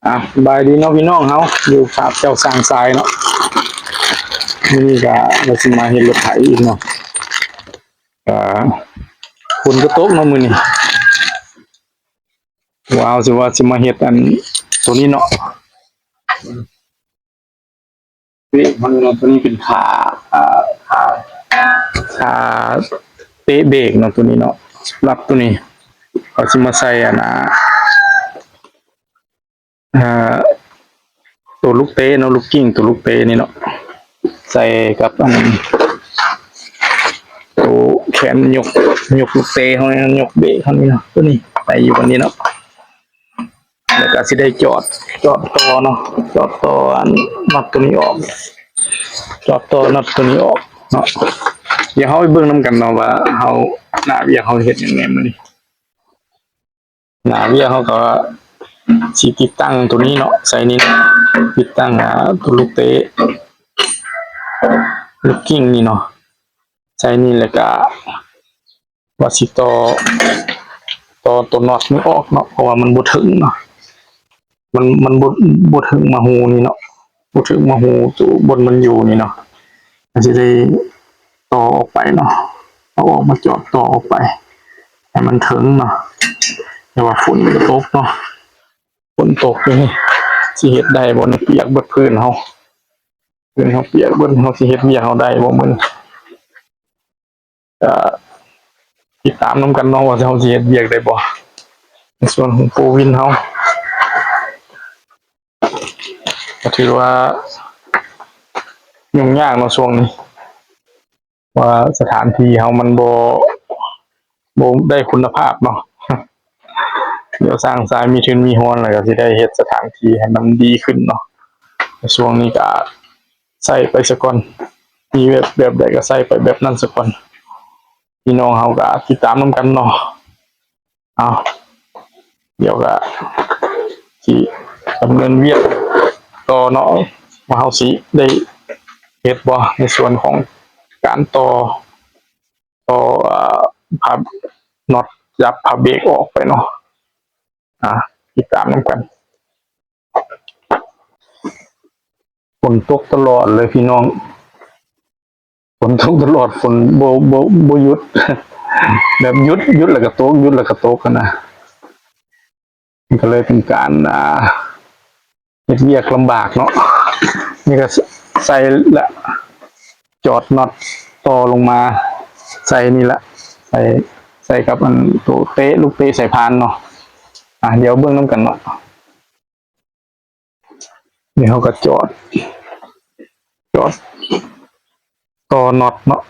ອ່ະ ສະບາຍດີເນາະພີ່ນ້ອງເຮົາ ຢູ່ພາບເຈົ້າຊ່າງຊາຍເນາະ. ມື້ນີ້ກະວ່າຊິມາເຮັດລົດໄຖອີກເນາະ. ກະຝົນກະຕົກເນາະມື້ນີ້. ວ່າເຮົາຊິວ່າຊິມາເຮັດອັນໂຕນີ້ເນາະ. ນີ້ມັນ ໂຕນີ້ເປັນຂາ ຂາ ຂາເຕະເບກເນາະ ໂຕນີ້ເນາະ. ສຳລັບໂຕນີ້ເຂົາຊິມາໃສ່ອັນນ່າ ອ່າ ໂຕລູກເຕະເນາະ ລູກກິ້ງ ໂຕລູກເຕະນີ້ເນາະ ໃສ່ກັບອັນ ໂຕແຂນຍົກ ຍົກລູກເຕະເຮົາ ຍົກເບກເຮົານີ້ເນາະ. ໂຕນີ້ໃສ່ຢູ່ອັນນີ້ເນາະ. ແລ້ວກະຊິໄດ້ຈອດ ຈອດຕໍ່ເນາະ ຈອດຕໍ່ອັນນັອດໂຕນີ້ອອກ ຈອດຕໍ່ນັອດໂຕນີ້ອອກເນາະ. ດຽວເຮົາໄປເບິ່ງນຳກັນເນາະວ່າເຮົາ ໜ້າວຽກເຮົາເຮັດຫຍັງແດ່ມື້ນີ້. ໜ້າວຽກເຮົາກະຊິຕິດຕັ້ງໂຕນີ້ເນາະ ໃສ່ນີ້ເນາະ ຕິດຕັ້ງ ອ່າ ໂຕລູກເຕະ ລູກກິ້ງນີ້ເນາະ ໃສ່ນີ້ ແລ້ວກະ ວ່າຊິຕໍ່ ຕໍ່ໂຕນັອດນີ້ອອກເນາະ ເພາະວ່າມັນບໍ່ເຖິງເນາະ ມັນ ມັນບໍ່ ບໍ່ເຖິງມາຮູນີ້ເນາະ ບໍ່ເຖິງມາຮູໂຕບ່ອນມັນຢູ່ນີ້ເນາະ. ມັນຊິໄດ້ຕໍ່ອອກໄປເນາະ ເອົາອອກມາຈອດຕໍ່ອອກໄປໃຫ້ມັນເຖິງເນາະ. ແຕ່ວ່າຝົນມັນກະຕົກເນາະ ຝົນຕົກນີ້ ຊິເຮັດໄດ້ບໍ່ນີ້ ປຽກເບິດພື້ນເຮົາ ພື້ນເຮົາປຽກເບິດ ເຮົາຊິເຮັດວຽກເຮົາໄດ້ບໍ່ມື້ນີ້? ກະຕິດຕາມນຳກັນເນາະ ວ່າເຮົາຊິເຮັດວຽກໄດ້ບໍ່ ໃນສ່ວນຂອງປູວິນເຮົາ. ກະຖືວ່າຫຍຸ້ງຍາກເນາະຊ່ວງນີ້ ວ່າສະຖານທີ່ເຮົາມັນບໍ່ ບໍ່ໄດ້ຄຸນນະພາບເນາະ. ດຽວຊ່າງຊາຍມີທຶນມີຮອນ ແລ້ວກະຊິໄດ້ເຮັດສະຖານທີ່ໃຫ້ມັນດີຂຶ້ນເນາະ. ແຕ່ຊ່ວງນີ້ກະໃຊ້ໄປສາກ່ອນ ມີແບບ ແບບໃດກະໃຊ້ໄປແບບນັ້ນສາກ່ອນ. ພີ່ນ້ອງເຮົາກະຕິດຕາມນຳກັນເນາະ. ເອົາ ດຽວກະຊິດຳເນີນວຽກຕໍ່ເນາະ ວ່າເຮົາຊິໄດ້ເຮັດບໍ່ໃນສ່ວນຂອງການຕໍ່ ຕໍ່ ອ່າ ພັບນັອດຈັບຜ້າເບກອອກໄປເນາະ. ອ່າ ຕິດຕາມນຳກັນ. ຝົນຕົກຕະຫຼອດເລີຍພີ່ນ້ອງ ຝົນຕົກຕະຫຼອດ ຝົນບໍ່ ບໍ່ ບໍ່ຢຸດ ແບບຢຸດ ຢຸດແລ້ວກະຕົກ ຢຸດແລ້ວກະຕົກຫັ້ນນະ. ມັນກະເລີຍເປັນການ ອ່າ ເຮັດວຽກລຳບາກເນາະ. ນີ້ກະໃສ່ລະ ຈອດນັອດຕໍ່ລົງມາໃສ່ນີ້ລະ ໃສ່ ໃສ່ກັບອັນໂຕເຕະ ລູກເຕະສາຍພານເນາະ. ອ່າ ດຽວເບິ່ງນຳກັນເນາະ. ນີ້ເຮົາກະຈອດ ຈອດຕໍ່ນັອດເນາະ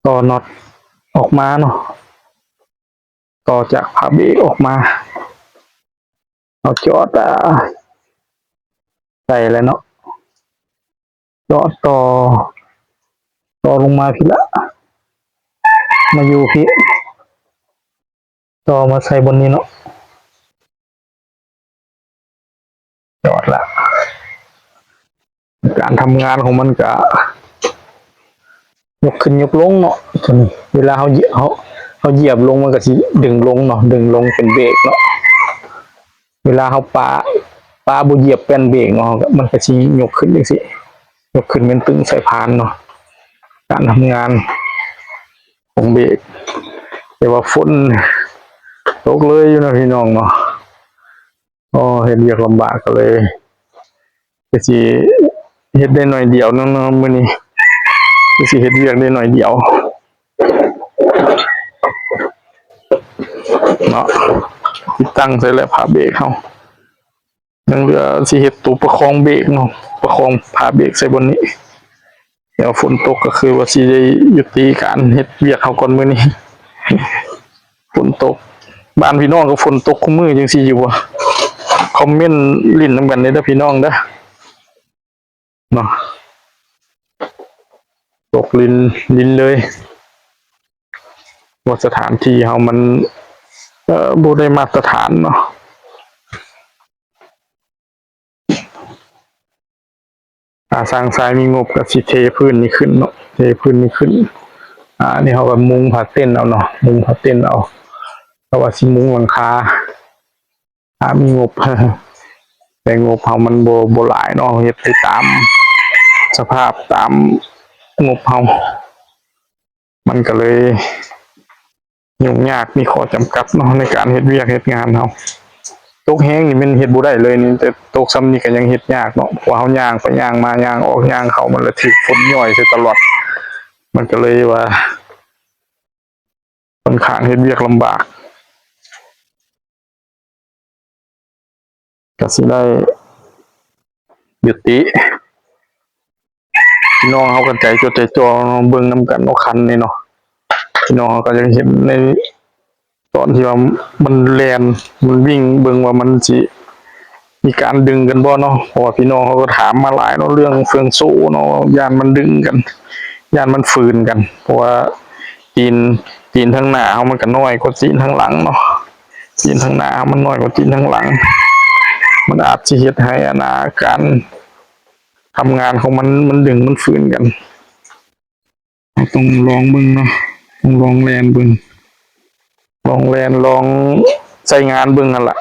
ຕໍ່ນັອດອອກມາເນາະ ຕໍ່ຈາກຜ້າເບກອອກມາ ເຮົາຈອດ ອ່າ ໃສ່ແລ້ວເນາະ ຈອດຕໍ່ ຕໍ່ລົງມາພີ້ລະ ມາຢູ່ພີ້ ຕໍ່ມາໃສ່ບ່ອນນີ້ເນາະ. ຍອດລະ ການທຳງານຂອງມັນກະຍົກຂຶ້ນຍົກລົງເນາະ. ໂຕນີ້ເວລາເຮົາຢຽບ ເຮົາ ເຮົາຢຽບລົງ ມັນກະຊິດຶງລົງເນາະ ດຶງລົງເປັນເບກເນາະ. ເວລາເຮົາປະ ປະບໍ່ຢຽບແປ້ນເບກເນາະ ມັນກະຊິຍົກຂຶ້ນຈັ່ງຊີ້ ຍົກຂຶ້ນເປັນຕຶ້ງສາຍພານເນາະ. ການທຳງານຂອງເບກ ແຕ່ວ່າຝົນຕົກເລີຍຢູ່ນະພີ່ນ້ອງເນາະ. ໂອ້ ເຮັດວຽກລຳບາກ ກະເລີຍ ກະຊິເຮັດໄດ້ໜ້ອຍດຽວເນາະ ມື້ນີ້ ກະຊິເຮັດວຽກໄດ້ໜ້ອຍດຽວເນາະ. ຕິດຕັ້ງໃສ່ແລ້ວຜ້າເບກເຮົາ ຍັງເຫຼືອຊິເຮັດໂຕປະຄອງເບກເນາະ ປະຄອງຜ້າເບກໃສ່ບ່ອນນີ້. ແລ້ວຝົນຕົກກະຄືວ່າຊິໄດ້ຍຸຕິການເຮັດວຽກເຮົາກ່ອນມື້ນີ້ ຝົນຕົກ. ບ້ານພີ່ນ້ອງກະຝົນຕົກຄູ່ມື້ຈັ່ງຊີ້ຢູ່ບໍ່? ຄອມເມັນຫຼິ້ນນຳກັນເດີພີ່ນ້ອງເດີ ເນາະ. ຕົກລິນ ລິນເລີຍ ວ່າສະຖານທີ່ເຮົາມັນ ເອີ ບໍ່ໄດ້ມາດຕະຖານເນາະ. ອ່າ ຊ່າງຊາຍມີງົບກະຊິເທພື້ນນີ້ຂຶ້ນເນາະ ເທພື້ນນີ້ຂຶ້ນ. ອ່າ ນີ້ເຮົາກະມຸງຜ້າເຕັນເອົາເນາະ ມຸງຜ້າເຕັນເອົາ ເພາະວ່າຊິມຸງຫຼັງຄາ. ຖ້າມີງົບ ແຕ່ງົບເຮົາມັນບໍ່ ບໍ່ຫຼາຍເນາະ ເຮັດໄປຕາມສະພາບ ຕາມງົບເຮົາ ມັນກໍເລີຍຫຍຸ້ງຍາກ ມີຂໍ້ຈຳກັດເນາະ ໃນການເຮັດວຽກເຮັດງານເຮົາ. ຕົກແຮງນີ້ແມ່ນເຮັດບໍ່ໄດ້ເລີຍນີ້ ແຕ່ຕົກສ່ຳນີ້ກໍຍັງເຮັດຍາກເນາະ ເພາະວ່າເຮົາຍ່າງໄປຍ່າງມາ ຍ່າງອອກຍ່າງເຂົ້າ ມັນລະຖືກຝົນຍ້ອຍໃສ່ຕະຫຼອດ ມັນກໍເລີຍວ່າ ຂ້ອນຂ້າງເຮັດວຽກລຳບາກ ກະຊິໄດ້ຢຸດຕິ. ພີ່ນ້ອງເຮົາກໍໃຈຈົດໃຈຈ່ອເນາະ ເບິ່ງນຳກັນເນາະ ຄັນນີ້ເນາະ ພີ່ນ້ອງເຮົາກໍຢາກເຫັນໃນຕອນທີ່ວ່າມັນແລ່ນ ມັນວິ່ງ ເບິ່ງວ່າມັນຊິມີການດຶງກັນບໍ່ເນາະ ເພາະວ່າພີ່ນ້ອງເຮົາກໍຖາມມາຫຼາຍເນາະ ເລື່ອງເຟືອງໂສ້ເນາະ ຢ້ານມັນດຶງກັນ ຢ້ານມັນຝືນກັນ ເພາະວ່າຕີນ ຕີນທາງໜ້າເຮົາມັນກໍນ້ອຍກວ່າຕີນທາງຫຼັງເນາະ ຕີນທາງໜ້າເຮົາມັນນ້ອຍກວ່າຕີນທາງຫຼັງ ມັນອາດຊິເຮັດໃຫ້ ອັນນ່າ ການທຳງານຂອງມັນ ມັນດຶງມັນຝືນກັນ. ເຮົາຕ້ອງລອງເບິ່ງເນາະ ຕ້ອງລອງແລ່ນເບິ່ງ ລອງແລ່ນ ລອງໃຊ້ງານເບິ່ງຫັ້ນລະ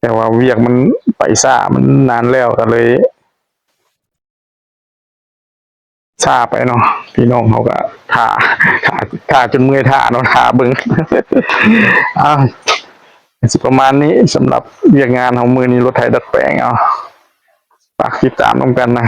ແຕ່ວ່າວຽກມັນໄປຊ້າ ມັນນານແລ້ວ ກໍເລີຍ ຊ້າໄປເນາະ ພີ່ນ້ອງເຮົາກໍຖ້າ ຖ້າ ຖ້າຈົນເມື່ອຍຖ້າເນາະ ຖ້າເບິ່ງ ອ່າ ກໍຊິປະມານນີ້ ສຳລັບວຽກງານເຮົາມື້ນີ້ ລົດໄຖດັດແປງ ເອົາ ຝາກຕິດຕາມນຳກັນນະ.